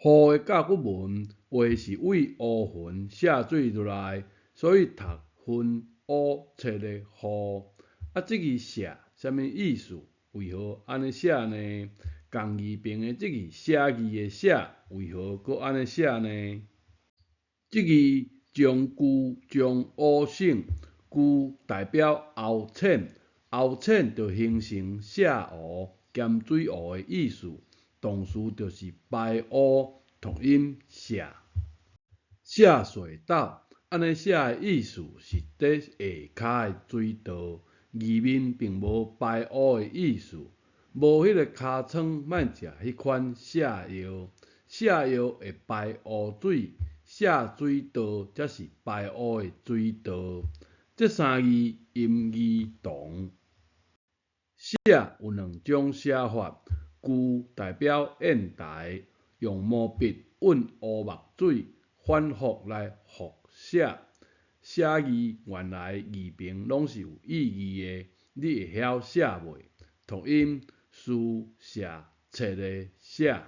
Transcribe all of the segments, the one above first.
雨的甲骨文畫是對烏雲瀉水落來，所以讀雲烏切的雨。啊，這字寫啥物意思？為何按呢寫呢？仝字爿的這字寫字的寫，為何閣按呢寫呢？這字將舊將烏省，舊代表凹淺，凹淺就形成瀉湖兼水湖的意思，動詞就是排污，讀音瀉。瀉水道，按呢寫的意思是佇下跤的水道，字面並無排污的意思。無彼個尻川，莫食彼款瀉藥，瀉藥會排污水，瀉水道才是排污的水道。這三字音義同。寫有兩種寫法，舊代表硯台，用毛筆韻烏墨水，反覆來複寫。寫字原來字爿攏是有意義的，你會曉寫袂？讀音書寫冊的寫。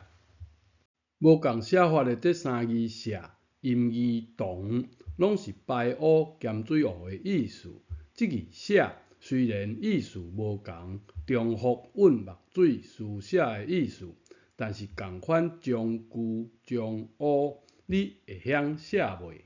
無仝寫法的這三字寫音義同，攏是排污兼水湖的意思。這字寫雖然意思無仝，重複韻墨水書寫的意思，但是仝款將舊將烏，你會曉寫袂？